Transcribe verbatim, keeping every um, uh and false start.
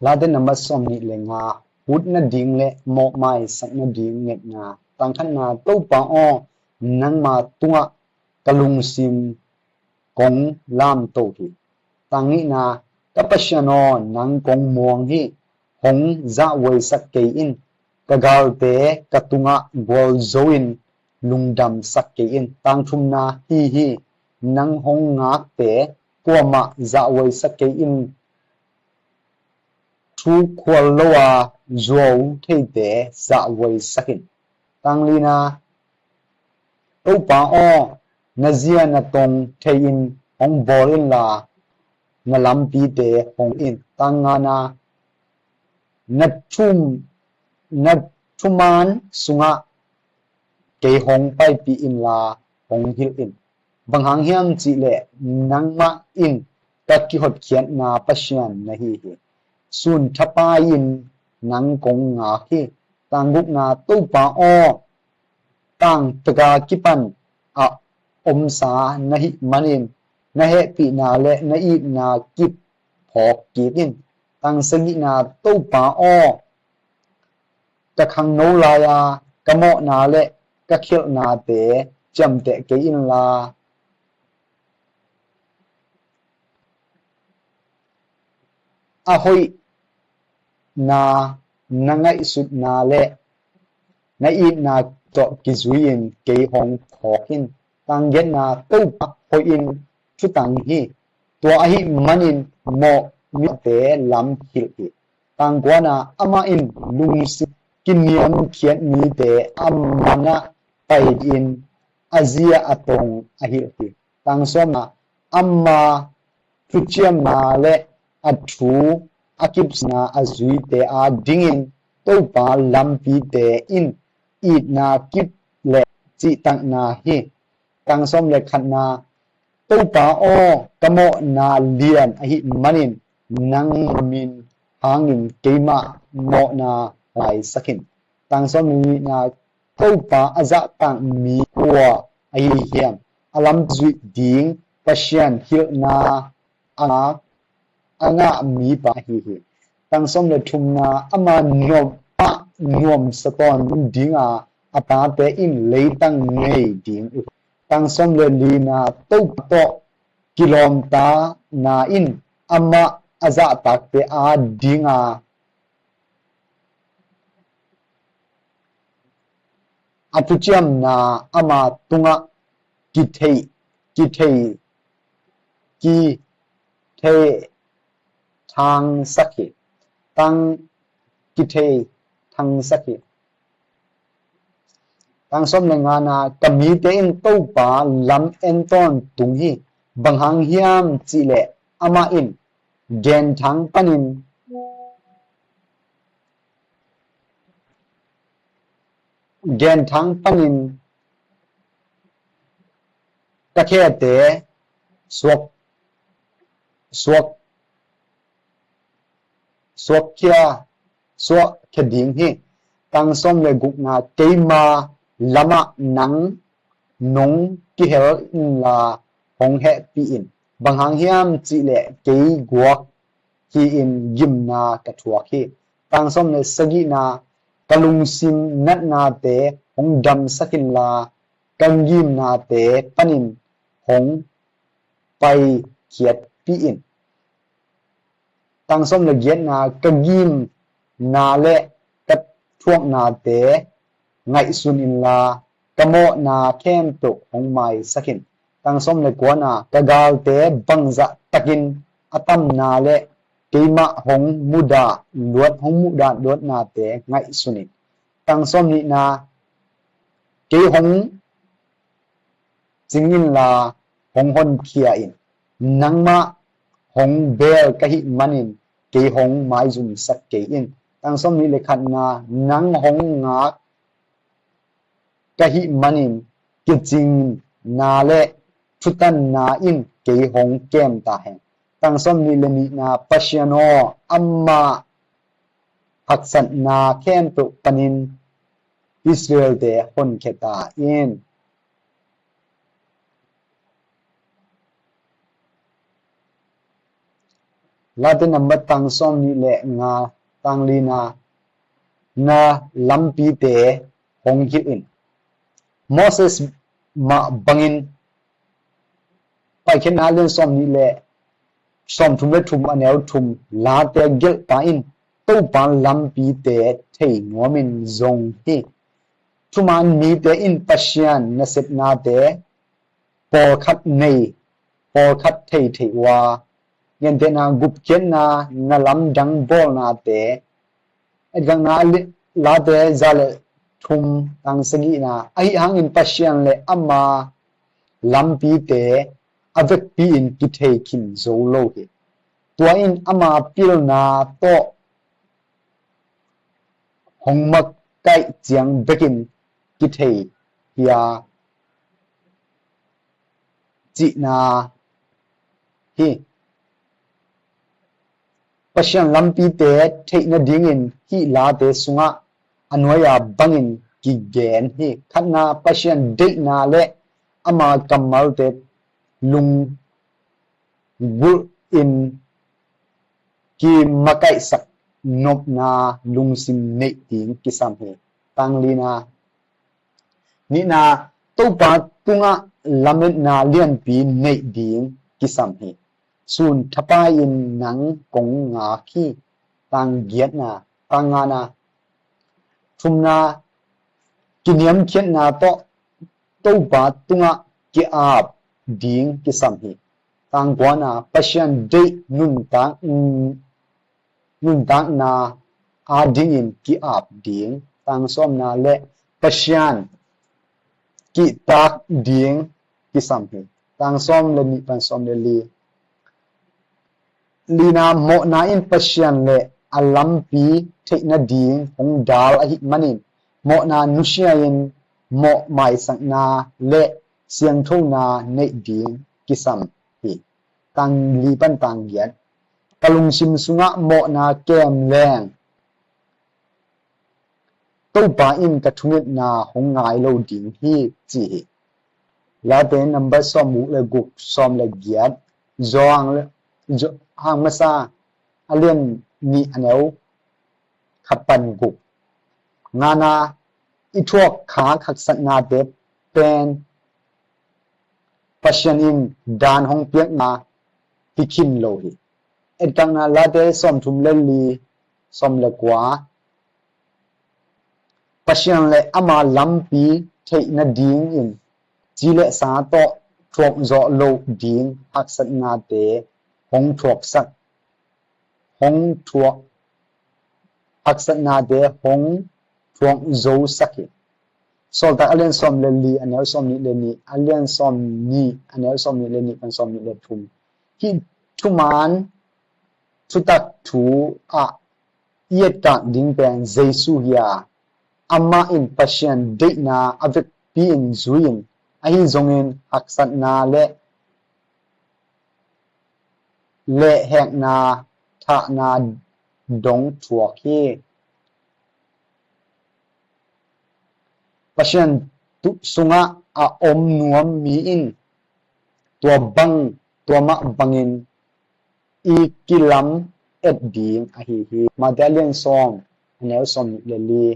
Late nambat sawm nih le nga. Hut nading le mawhmaisak nading ngetna. Tang khatna, Topa aw, nangma tungah ka lungsim kong lamto hi. Tang nihna, ka Pasian aw, nang kong muang hi. Hong zahhuaisak kei in. Ka galte ka tungah gualzo in lungdamsak kei in. Tang thumna, hi hi, nang hong ngakte kuamah zahhuaisak kei in. Thuk khual lo a zuau theite zahhuaisak in. Tang lina, Topa aw, na zia na tong thei in hong bawl inla, na lampite hong in. Tang ngana, na thum, na thuman sungah kei hong paipih inla, hong hilh in. Bang hang hiam cihleh nangmah in ka kihotkhiatna Pasian na hi hi. Sun thapai in nang kong ngak hi. Tang gukna, Topa aw, tangtaka kipan a omsa na hih manin na hehpihna le na itna kip phawk kik in. Tang sagihna, Topa aw, ka khangno lai-a ka mawhna le ka khialhnate ciamteh kei inla, a hoihna, na ngaihsutna le na itna tawh kizui-in kei hong phawk in. Tang giatna, Topa, hoih in thutang hi. Tua ahih manin mawhmite lam hilh hi. Tang kuana, amah in lungsim kiniamkhiat mite a manah pai in a zia a tong a hilh hi. Tang sawmna, ama thuciamna le a thu a kipsakna a zuite adingin Topa lampite in itna kip le cihtakna hi. Tang sawm le khatna, Topa aw, ka mawhna lian ahih manin nang min hangin keimah mawhna laisak in. Tang sawm le nihna, Topa a zahtak mi kua ahi hiam? A lam zuih ding Pasian hilhna a ngah, a ngah mipa ahi hi. Tang sawm le thumna, ama nuam, a nuamsa tawn dinga a tate in leitang nei ding uh hi. Tang sawm le lina, Topa tawh kilawmtana in amah a zahtakte adinga a thuciamna ama tungah kithei, kithei, kithei thangsak hi. Tang kithei thangsak hi. Tang sawm le ngana, ka mite in Topa lam en tawntung hi. Bang hang hiam cihleh amah in genthang panin, genthang panin ka khete suak, suak, suakkhia, suakkhia ding hi. Tang sawm le gukna, keima lamah nang nong kihel inla hong hehpih in. Bang hang hiam cihleh kei guak hi-in gimna ka thuak hi. Tang sawm le sagihna, ka lungsim natnate hong damsak inla, ka gimnate panin hong paikhiatpih in. Tang sawm le giatna, ka gimna le ka thuaknate ngaihsun inla, ka mawhna khempeuh hong maisak in. Tang sawm le kuana, ka galte bangzah takin a tamna le keimah hong mudah luat, hong mudah luatnate ngaihsun in. Tang sawm nihna, kei hong cing inla hong honkhia in. Nangmah hong beel ka hih manin kei hong maizumsak kei in. Tang sawm nih le khatna, nang hong ngak ka hih manin kicingna le thutanna in kei hong kem ta hen. Tang sawm nih le nihna, Pasian aw, amah haksatna khempeuh panin Israel-te honkhia ta in. Late nambat tang sawm nih le nga, tang lina, na lampite hong hilh in. Moses mah bangin Paikhiatna a lian sawm nih le sawm thum le thum a neu thum, Late gelhpa in Topa lampite thei nuamin zong hi. Thuman mite in Pasian nasepnate pawlkhat nei, pawlkhat thei thei uh a, gentehna gupkhiatna, na lamdang bawlnate, etkakna li-, Late za le thum, tang sagihna, ahi hangin Pasian le ama lampite a vekpi in kithei khin zo lo hi. Tua in ama pilna tawh hong makaih ciang bekin kithei hi a, cihna hi. Pasian lampite theih nadingin hih Late sungah a nuai-a bangin kigen hi. Khatna, Pasian deihna le ama kammalte lunggulhin kimakaihsak nopna lungsim neih ding kisam hi. Tang lina, nihna, Topa tungah lametna lianpi neih ding kisam hi. Sun thapai-in nang kong ngak hi. Tang giatna, tang ngana, thumna, kiniamkhiatna tawh Topa tungah ki-ap ding kisam hi. Tang kuana, Pasian deih nuntak, nuntakna adingin ki-ap ding. Tang sawmna le Pasian kihtak ding kisam hi. Tang sawm le nih pan sawm le li. Lina, mawhna in Pasian le a lampi theih nading hong dal ahih manin mawhna nusia-in mawh maisakna le siangthona neih ding kisam hi. Tang li pan tang giat. Ka lungsim sungah mawhna kem leng Topa in ka thungetna hong ngai lo ding hi, ci hi. Late nambat sawm guk le guk, sawm le giat, Johan le, Jo-, Johan masa a lian nih a neu khat pan guk. Ngana, i thuak khak haksatnate pen Pasian in dan hong piakna hi khin lo hi. Etkakna, Late sawm thum le li, sawm le kua. Pasian le ama lampi theih nadingin ci le sa tawh thuak zawh loh ding haksatnate hong thuaksak, hong thuak, haksatnate hong thuak zosak hi. Sawltak a lian sawm le li, a neu sawm nih le nih, a lian sawm nih, a neu sawm nih le nih pan sawm nih le thum. Hih thuman thutak thu ah i etkak ding pen Jesu hi a, amah in Pasian deihna a vekpi-in zui-in, ahi zongin haksatna le, le hekna thahna dong thuak hi. Pasian tu-, sungah a om nuam mi in tua bang, tua mah bangin i kilam et ding ahi hi. Mate a lian sawm, a neu sawm nih le li.